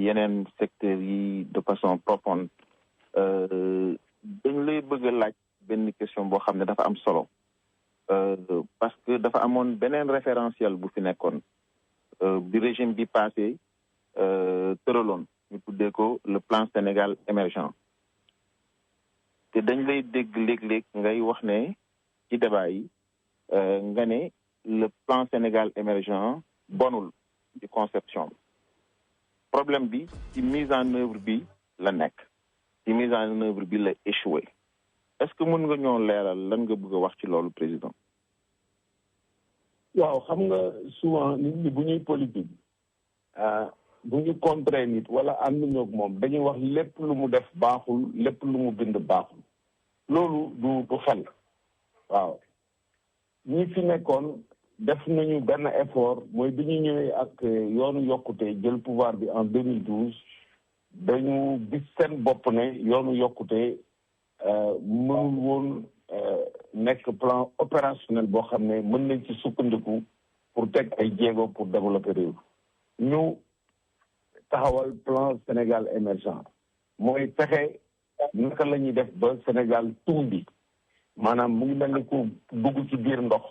yeneen secteurs yi de façon profonde dañ lay bëgg a laaj benn question boo xam ne dafa am solo parce que dafa amoon beneen référentiel bu fi nekkoon bi régime bi passé tëraloon ñu tuddee ko le plan Sénégal émergent te dañ lay dégg léeg-léeg ngay wax ne ci débat yi nga ne le plan Sénégal émergent bonul ci conception bi problème bi ci mise en œuvre bi la nekk ci mise en œuvre bi la échoué est-ce que mën nga ñoo leeral lan nga bëgg a wax ci loolu président. waaw xam nga souvent nit ñi bu ñuy politique bu ñu contrer nit wala ànduñoo ak moom dañuy wax lépp lu mu def baaxul lépp lu mu bind baaxul loolu du xel. waaw ñi fi nekkoon def nañu benn effort mooy bi ñu ñëwee ak yoonu yokkute jël pouvoir bi en 2012 dañu gis seen bopp ne yoonu yokkute mënul woon nekk plan opérationnel boo xam ne mën nañ ci sukkandiku pour teg ay jéego pour développer réew ñu taxawal plan Sénégal émergent mooy fexe naka la ñuy def ba Sénégal tumbi maanaam mu ngi mel ni ku dugg ci biir ndox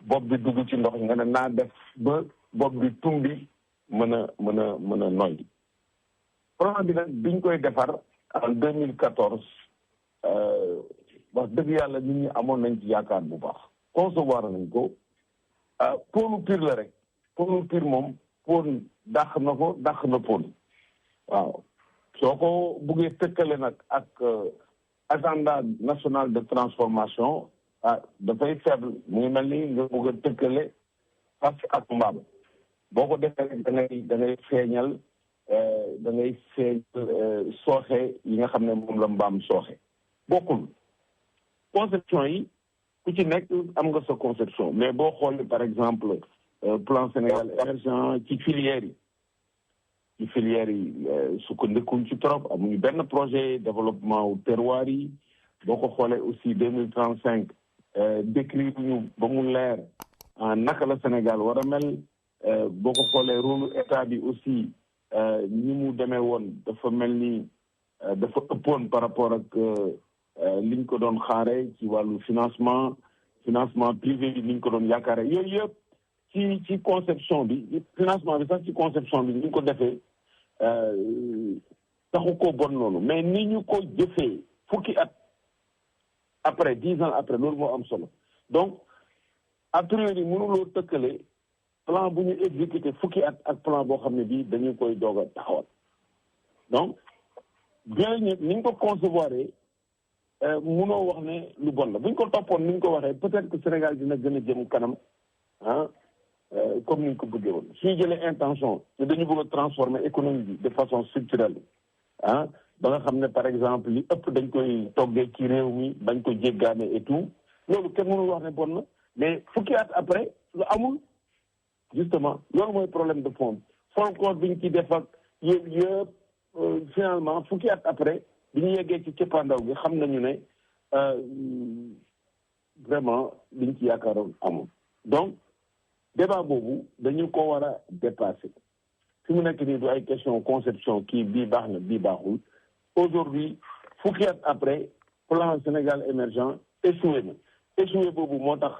bopp bi dugg ci ndox nga ne naa def ba bopp bi tumbi mën a noyyi. plan bi nag biñ koy defar en 2014 wax dëgg yàlla nit ñi amoon nañ ci yaakaar bu baax concevoir nañ ko pôlu Pire la rek pôlu Pire moom pôle dàq na ko dàq na pôle waaw soo ko buggee tëkkale nag ak agenda national de transformation dafay faible mu ngi mel ni nga bëgg a tëkkale fas ak mbaam boo ko defee rek da ngay feeñal sooxe yi nga xam ne moom la mbaam sooxe bokkul conception yi ku ci nekk am nga sa conception mais boo xoolee par exemple plan Sénégal émergent ci filières yi sukkandikuñ ci trop amuñu benn projet développement wu terroir yi boo ko xoolee aussi 2035 décrit ñu ba mu leer naka la Sénégal war a mel boo ko xoolee rôle état bi aussi ñi mu demee woon dafa mel ni dafa ëppoon par rapport ak liñ ko doon xaare ci wàllu financement privé bi liñ ko doon yaakaare yooyu yëpp ci conception bi financement bi sax ci conception bi ni ñu ko defee taxu ko bon noonu mais ni ñu ko jëfee fukki at après 10 ans après loolu moo am solo donc a priori mënuloo tëkkale plan bu ñu exécuté fukki at ak plan boo xam ne bii dañu koy doog a taxawal donc bien ni ñu ko concevoir mënoo wax ne lu bon la bu ñu ko toppoon ni ñu ko waxee peut-être que Sénégal dina gën a jëm kanam comme ni ñu ko bëggee woon suñu jëlee intention te dañu bëgg a transformer économie bi de façon structurelle ba nga xam ne par exemple li ëpp dañ koy toggee ci réew mi bañ ko jéggaane et tout loolu kenn mënul wax ne bon na mais fukki at après lu amul justement loolu mooy problème de fond folklore bi ñu ci def ak yëpp finalement fukki at après bi ñu yeggee ci cëppaandaw gi xam nañu ne vraiment liñ ci yaakaaroon amul donc débat boobu dañu ko war a dépasser fi mu nekk nii du ay question conception kii bii baax na bii baaxul aujourd'hui fukki at après plan Sénégal émergent échoué boobu moo tax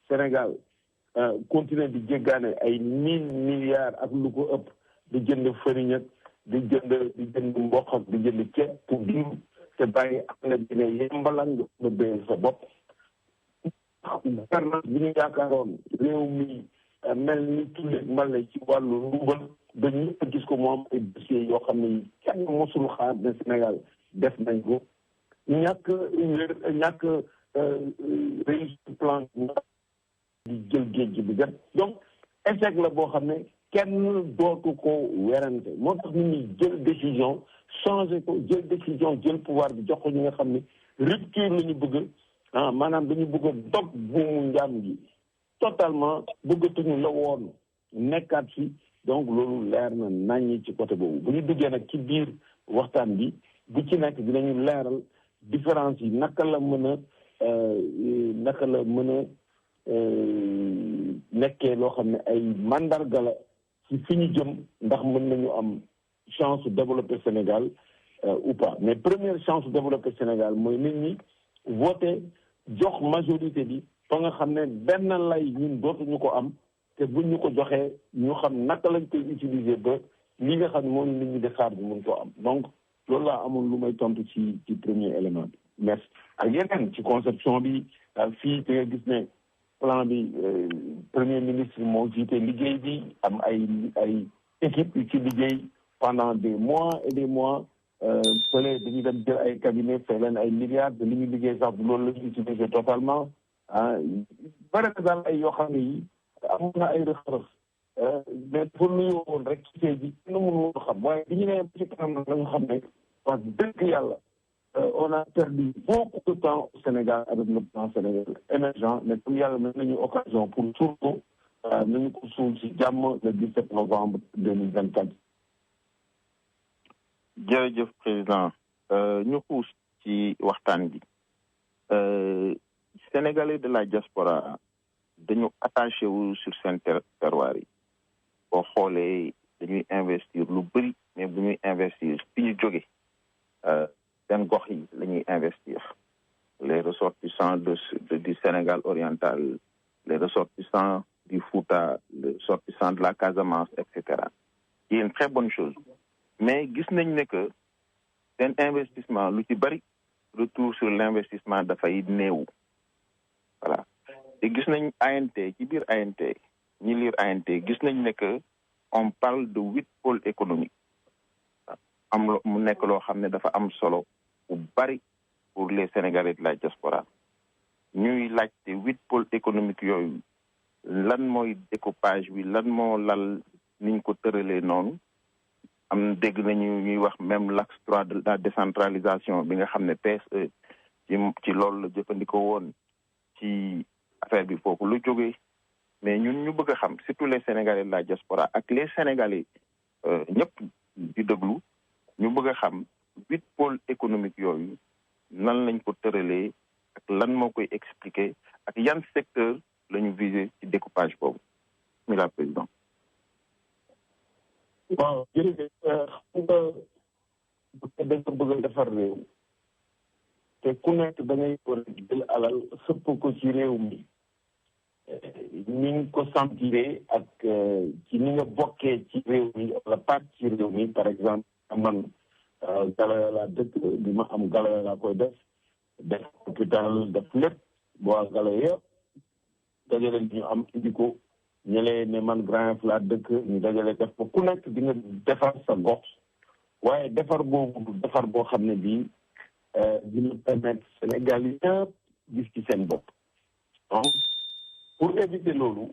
Sénégal continuer di jéggaane ay 1000 milliards ak lu ko ëpp di jënd farine ak di jënd mboq ak di jënd ceeb pour diw te bàyyi am na dina yembalang nga béy sa bopp gouvernance bi ñu yaakaaroon réew mi mel ni tulleeg mbale ci wàllu luubal dañu gis ko mu am ay dossiers yoo xam ne kenn mosul xaar ne Sénégal def nañ ko ñàkk réussite plan di jël géej gi bi gat donc échec la boo xam ne kenn dootu ko werante moo tax nit ñi jël décision changé ko jël décision jël pouvoir bi jox ko ñi nga xam ne rupture la ñu bëgg maanaam dañu bëgg a dog buumu njaam gi totalement bëggatuñu la woon nekkaat fi donc loolu leer na naññi ci côté boobu bu ñu duggee nag ci biir waxtaan bi bu ci nekk dinañu leeral différence yi naka la mën a nekkee loo xam ne ay mandarga la ci fi ñu jëm ndax mën nañu am chance de développer Sénégal ou pas mais première chance de développer Sénégal mooy nit ñi voté jox majorité bi fa nga xam ne benn lay ñun dootuñu ko am te buñ ñu ko joxee ñu xam naka lañ koy utiliser ba li nga xam ne moom nit ñi di xaar bi mun koo am donc loolu laa amoon lu may tontu ci premier élément bi merci ak yeneen ci conception bi fii da nga gis ne plan bi premier ministre moo jiite liggéey bi am ay équipe yu ci liggéey pendant des mois et des mois fële dañuy dem jël ay cabinet fay leen ay milliards de li ñu liggéey sax loolu la ñu utiliser totalement bëri na daal ay yoo xam ne yi amoon na ay rëq-rëq mais pour nuyoo woon rek ci tey ji kenn mënu woon xam waaye bi ñu nee ci kanam nag la nga xam ne wax dëgg yàlla on a perdu beaucoup de temps au Sénégal avec le plan Sénégal émergent mais comme yàlla mën nañu occasion pour suul ko nañu ko suul ci jàmm le 17 novembre 2024. jërëjëf président ñu xuus ci waxtaan bi sénégalais de la diaspora dañu attaché wu sur seen terroir yi boo xoolee dañuy investir lu bëri mais bu ñuy investir fi ñu jóge seen gox yi la ñuy investir les ressortissants du Sénégal oriental les ressortissants du Fouta les ressortissants de la Casamance et cetera c'est une très bonne chose mais gis nañ ne que seen investissement lu ci bëri retour sur l'investissement dafay néew voilà te gis nañ ANT ci biir ANT ñi lire ANT gis nañ ne que on parle de 8 pôles économiques am mu nekk loo xam ne dafa am solo bu bari pour les Sénégalais de la diaspora ñuy laajte 8 pôles économiques yooyu lan mooy découpage bi lan moo lal niñ ko tëralee noonu am dégg nañu ñuy wax même l'axe 3 de la décentralisation bi nga xam ne PSE ci loolu la jëfandikoo woon ci affaire bi foofu lu jógee mais ñun ñu bëgg a xam surtout les Sénégalais de la diaspora ak les Sénégalais ñëpp di déglu ñu bëgg a xam 8 pôles économiques yooyu nan lañ ko tëralee ak lan moo koy expliquer ak yan secteur la ñu visé ci découpage boobu mi la président. waaw jërëjëf xam nga dañ ko bëgg a defar réew te ku nekk da ngay war a jël alal xëpp ko ci réew mi ni nga ko sentiré ak ci ni nga bokkee ci réew mi wala part ci réew mi par exemple man Galoya laa dëkk bi ma am Galoya laa koy def hôpital def lépp waa Galoya yëpp dajale ñu am indi ko ñëlee ne man Grand Yoff laa dëkk ñu dajale def ko ku nekk di nga defar sa gox waaye defar boobu defar boo xam ne bii dina permettre Sénégal yi yëpp gis ci seen bopp donc pour éviter loolu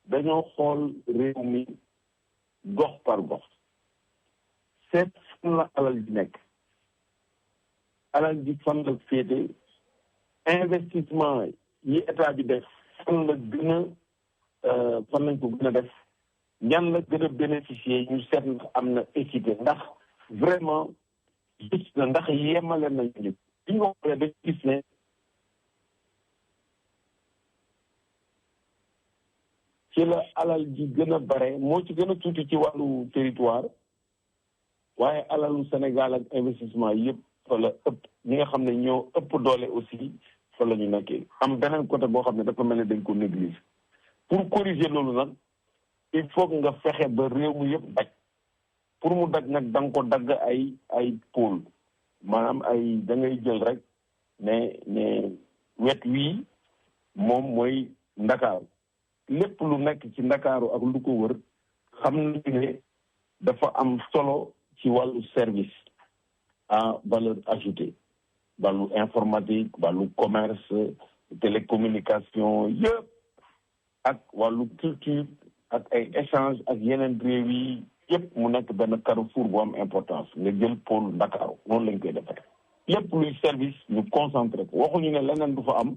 dañoo xool réew mi gox par gox seet fan la alal ji nekk alal ji fan la féete investissement yi état bi def fan la gën a fan lañ ko gën a def ñan la gën a bénéficier ñu seet ndax am na équité ndax vraiment gis na ndax yemale nañu ñëpp bi ñu xoolee dañ gis ne ci la alal ji gën a bare moo ci gën a tuuti ci wàllu territoire waaye alalu Sénégal ak investissement yëpp fa la ëpp ñi nga xam ne ñoo ëpp doole aussi fa la ñu nekkee am beneen côté boo xam ne dafa mel ne dañ ko néglige pour corriger loolu nag il faut nga fexe ba réew mi yëpp daj pour mu daj nag da nga ko dagg ay pôle maanaam ay da ngay jël rek ne wet wii moom mooy Ndakaaru lépp lu nekk ci Ndakaaru ak lu ko wër xam nañu ne dafa am solo ci wàllu service à valeur ajoutée wàllu informatique wàllu commerce télécommunication yëpp ak wàllu culture ak ay échange ak yeneen réew yi yëpp mu nekk benn carrefour bu am importance nga jël pôle Ndakaaru noonu lañ koy defee lépp luy service ñu concentré ko waxuñu ne leneen du fa am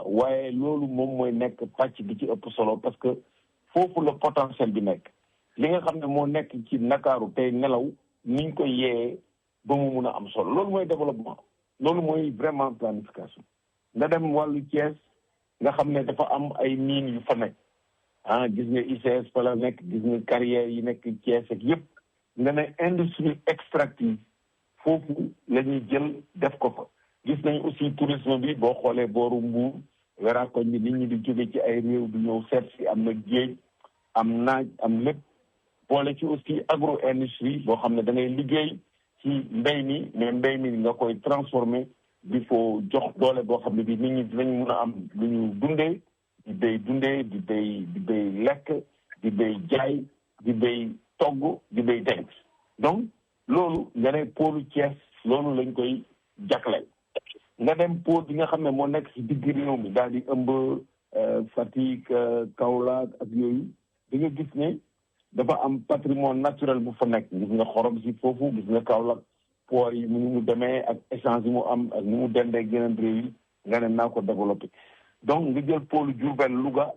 waaye loolu moom mooy nekk pàcc bi ci ëpp solo parce que foofu la potentiel bi nekk li nga xam ne moo nekk ci Ndakaaru tey nelaw niñ ko yee ba mu mun a am solo loolu mooy développement loolu mooy vraiment planification nga dem wàllu Thiès nga xam ne dafa am ay mines yu fa nekk gis nga ICS fa la nekk gis nga carrière yi nekk Thiès ak yëpp nga ne industrie extractive foofu la ñuy jël def ko fa. gis nañ aussi tourisme bi boo xoolee booru Mbuur Werakoñ bi nit ñi di jóge ci ay réew di ñëw seet si, am na géej am naaj am lépp. boole ci aussi agro industrie boo xam ne da ngay liggéey ci mbéy mi, mais mbéy mi nga koy transformer di foo jox doole boo xam ne bi nit ñi dinañ mun a am lu ñu dundee, di béy lekk, di béy jaay, di béy togg, di béy denc. donc loolu nga ne pôle Thiès loolu lañ koy jagleel. nga dem pôle bi nga xam ne moo nekk ci digg réew mi daal di ëmb Fatick, Kaolack ak yooyu, di nga gis ne dafa am patrimoine naturel bu fa nekk. gis nga xorom si foofu, gis nga Kaolack port yi mu demee ak échange yi mu am ak ni mu dendee ak yeneen réew yi, nga ne naa ko développé. donc nga jël pôle Diourbel Louga,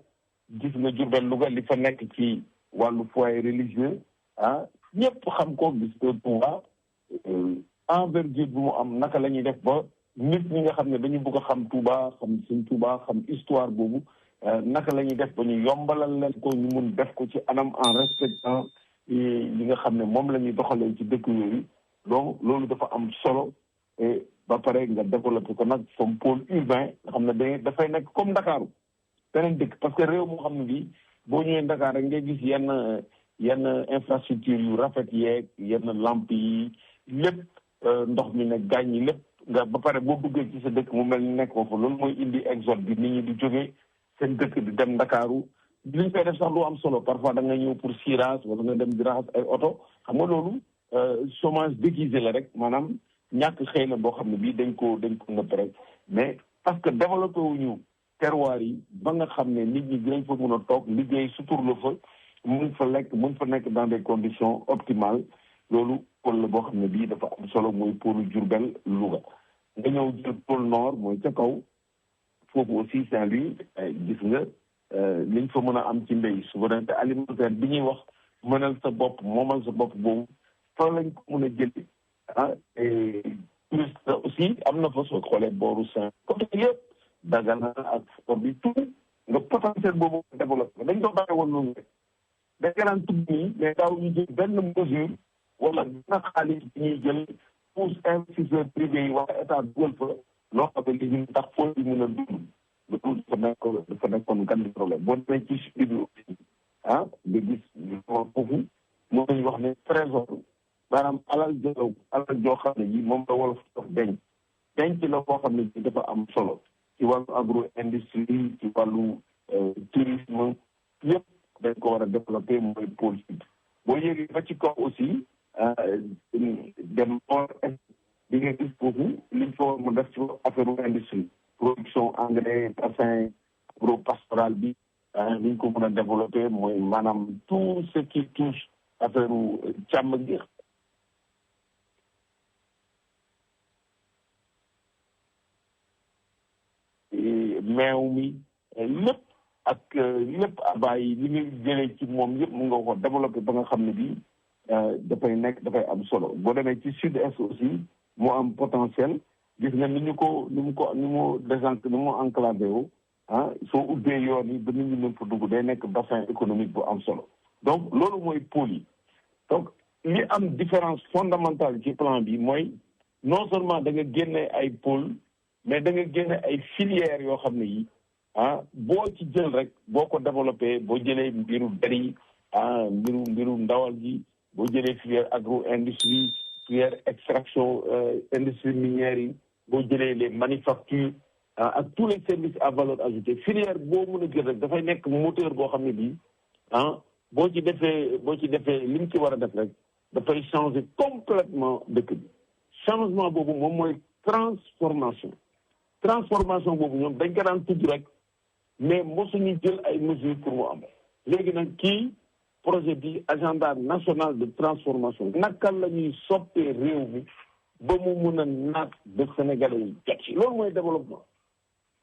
gis nga Diourbel Louga li fa nekk ci wàllu foyer religieux ñëpp xam ko. gis nga Touba envergure bu mu am, naka la ñuy def ba nit ñi nga xam ne dañu bëgg a xam Touba, xam suñ Touba, xam histoire boobu, naka la ñuy def ba ñu yombalal leen ko, ñu mun def ko ci anam en respectant li nga xam ne moom la ñuy doxalee ci dëkk yooyu. donc loolu dafa am solo, et ba pare nga développé ko nag comme pôle urbain nga xam ne dafay nekk comme Ndakaaru beneen dëkk. parce que réew moo xam ne bii boo ñëwee Dakar rek ngay gis yenn infrastructure yu rafet yeeg yenn lamp yi lépp, ndox mi ne gàññi lépp nga ba pare boo bëggee ci sa dëkk mu mel ni nekk ko fa. loolu mooy indi exode bi, nit ñi di jógee seen dëkk di dem Ndakaaru. li ñu koy def sax lu am solo, parfois da nga ñëw pour cirage wala nga dem di raxas ay oto. xam nga loolu chômage déguisé la rek, maanaam ñàkk xëy na boo xam ne bii dañ ko nëpp rek. mais parce que développé wuñu terroir yi ba nga xam ne nit ñi dinañ fa mun a toog liggéey suturlu fa, mun fa lekk, mun fa nekk dans des conditions optimales. loolu pôle la boo xam ne bii dafa am solo, mooy pôle Diourbel Louga. nga ñëw jël pôle nord mooy ca kaw, foofu aussi Saint-Louis gis nga liñ fa mën a am ci mbéy, souveraineté alimentaire bi ñuy wax, mënal sa bopp, moomal sa bopp boobu fa lañ ko mën a jëli. et touriste aussi am na fa, soo xoolee booru Saint côté yëpp Dagana ak sport bi tout nga potentiel boobu développé. dañ ko bàyyi woon noonu rek dañ ko daan tudd nii, mais daaw ñu jël benn mesure wala dina xaalis bi ñuy jël pour investisseur privé yi wala état dugal fa loo xam ne li ñu tax foo yi mën a dund. loolu dafa nekkoon gan problème. boo demee ci sud bi aussi nga gis foofu moom lañu wax ne trésor, maanaam alal joo xam ne yi moom la wolof dox denc la boo xam ne bi dafa am solo ci wàllu agro industrie, ci wàllu tourisme, yëpp dañ ko war a développé, mooy pôle sud. boo yéegee ba ci kaw aussi dem nord est di nga gis foofu liñ fa war mu def ci affaire industrie, production engrais, bassin agro-pastoral bi liñ ko mën a développé, mooy maanaam tout ce qui touche affaire càmm gi. meew mi lépp ak lépp abaa yi li nga jëlee ci moom yëpp mu nga ko développé ba nga xam ne bii dafay am solo. boo demee ci sud-est aussi mu am potentiel. gis nga ni mu enclavé wu soo ubbee yoon yi ba nit ñi mën fa dugg, day nekk bassin économique bu am solo. donc loolu mooy pôle yi. donc li am différence fondamentale ci plan bi mooy non seulement da nga génne ay pôle, mais da nga génne ay filières yoo xam ne yi boo ci jël rek boo ko développé, boo jëlee mbiru deri mbiru ndawal gi, boo jëlee filière agro industrie, filière extraction industrie minière yi, boo jëlee les manufactures ak tous les services à valeur ajoutée, filière boo mën a jël rek dafay nekk moteur boo xam ne bii boo ci defee li mu ci war a def rek dafay changer complètement dëkk bi. changement boobu moom mooy transformation boobu ñoom dañ ko daan tudd rek, mais mosuñu jël ay mesures pour mu am. léegi nag kii projet bi agenda national de transformation, naka la ñuy soppee réew mi ba mu mun a naat ba Sénégalais yi jot ci. loolu mooy développement.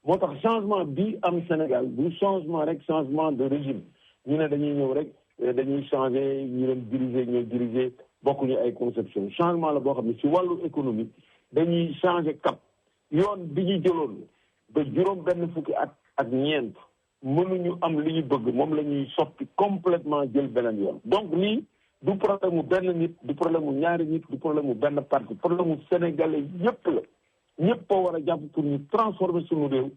moo tax changement bi am Sénégal bu changement rek, changement de régime. ñu ne dañuy ñëw rek dañuy changer, ñu leen diriger bokkuñu ay conception. changement la boo xam ne ci wàllu économie dañuy changer cap. yoon bi ñu jëloon ba juróom benn fukki at ak ñeent mënuñu am li ñu bëgg, moom la ñuy soppi complètement jël beneen yoon. donc lii du problème mu benn nit du problème mu ñaari nit du problème mu benn parti problème mu sénégalais yëpp la ñëpp a war a jàpp pour ñu transformer suñu réew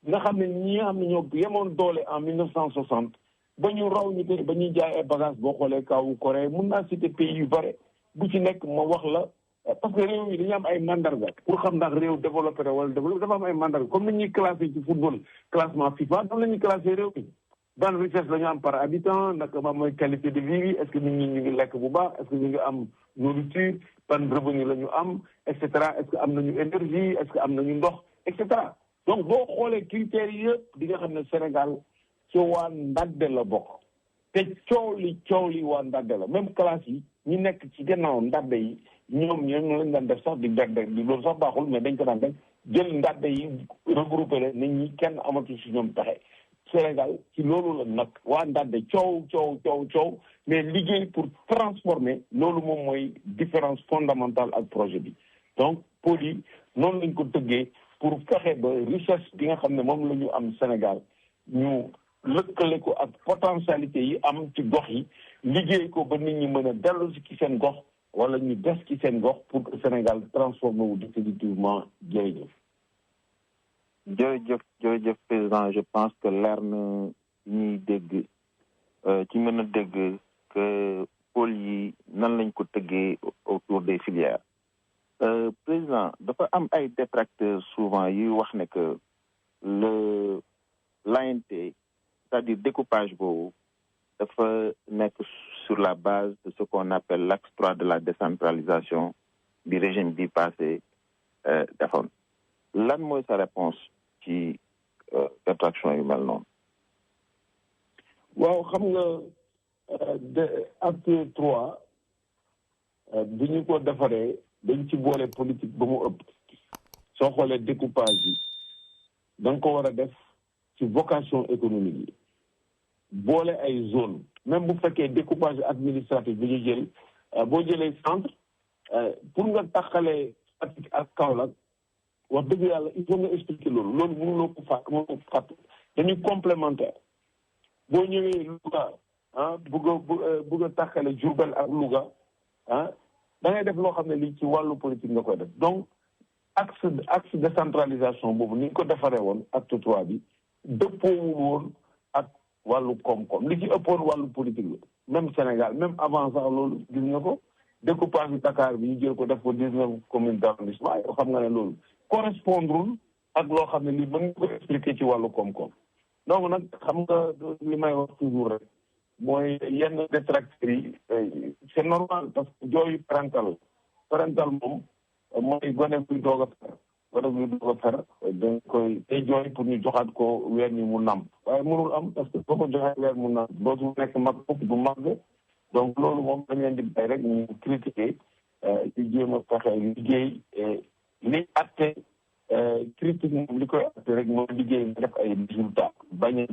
nga xam ne ñi nga xam ne ñoo yemoon doole en 1960 ba ñu raw ñu tey ba ñuy jaay ay bagages boo xoolee kawu Corée mun naa citer pays yu bare bu ci nekk ma wax la parce que réew yi dañu am ay mandarga pour xam ndax réew développé na wala développé dafa am ay mandarga comme ni ñuy classé ci football classement FIFA noonu la ñuy classé réew mi ban richesse la ñu am par habitant naka ma mooy qualité de vie est-ce que nit ñi ñu ngi lekk bu baax est-ce que ñu ngi am nourriture ban revenu la ñu am et cetera est-ce que am nañu énergie est-ce que am nañu ndox et cetera donc boo xoolee critères yi yëpp di nga xam ne Sénégal ci waa ndadde la bokk te coow li waa ndadde la même classe yi ñi nekk ci gannaaw ndadde yi ñoom lañ daan def sax di di loolu sax baaxul mais dañ ko daan def jël ndadde yi regroupé leen nit ñi kenn amatu si ñoom pexe Sénégal ci loolu la nag waa ndadde coow mais liggéey pour transformer loolu moom mooy différence fondamentale ak projet bi donc pôle yi noonu lañ ko tëggee pour fexe ba richesse bi nga xam ne moom la ñu am Sénégal ñu lëkkale ko ak potentialité yi am ci gox yi liggéey ko ba nit ñi mën a dellu ci seen gox wala ñu des ci seen gox pour que Sénégal transformé wu définitivement jërëjëf président je pense que leer na ñuy dégg ci mën a dégg que pôle yi nan lañ ko tëggee autour des filières président dafa am ay détracteurs souvent yuy wax ne que l'ANT c'est-à-dire découpage boobu dafa nekk sur la base de ce qu'on appelle l'axe 3 de la décentralisation du régime bi passé defoon lan mooy sa réponse ci détraction yu mel noonu waaw xam nga acte 3 bi ñu ko defaree dañ ci boole politique ba mu ëpp soo xoolee découpage yi da nga ko war a def ci vocation économique yi boole ay zone même bu fekkee découpage administratif bi ñu jël boo jëlee centre pour nga taxalee Fatick ak Kaolack wax dëgg yàlla il faut nga expliquer loolu mënuloo ko fàtt dañuy complémentaire boo ñëwee Louga bëgg a taxale Diourbel ak Louga da ngay def loo xam ne lii ci wàllu politique nga koy def donc axe décentralisation boobu ni ñu ko defaree woon acte 3 bi dëppoowul woon ak wàllu koom-koom li ci ëppoon wàllu politique la même Sénégal même avant sax loolu gis nga ko découpage bi Dakar bi ñu jël ko def ko 19 communes d'arrondissement yoo xam nga ne loolu correspondrul ak loo xam ne lii mën nga ko expliquer ci wàllu koom-koom donc nag xam nga li may wax toujours rek mooy yenn détracteurs yi c'est normal parce que jooyu parental moom mooy gone buy doog a fer dañ koy day jooy pour ñu joxaat ko weer ni mu nàmp waaye mënul am parce que boo ko joxee weer mu nàmp dootu nekk mag fukk du màgg donc loolu moom dañ leen di bay rek ñu critiquer ci jéem a fexe liggéey li atte critique moom li koy atte rek mooy liggéey nga def ay résultats bañ a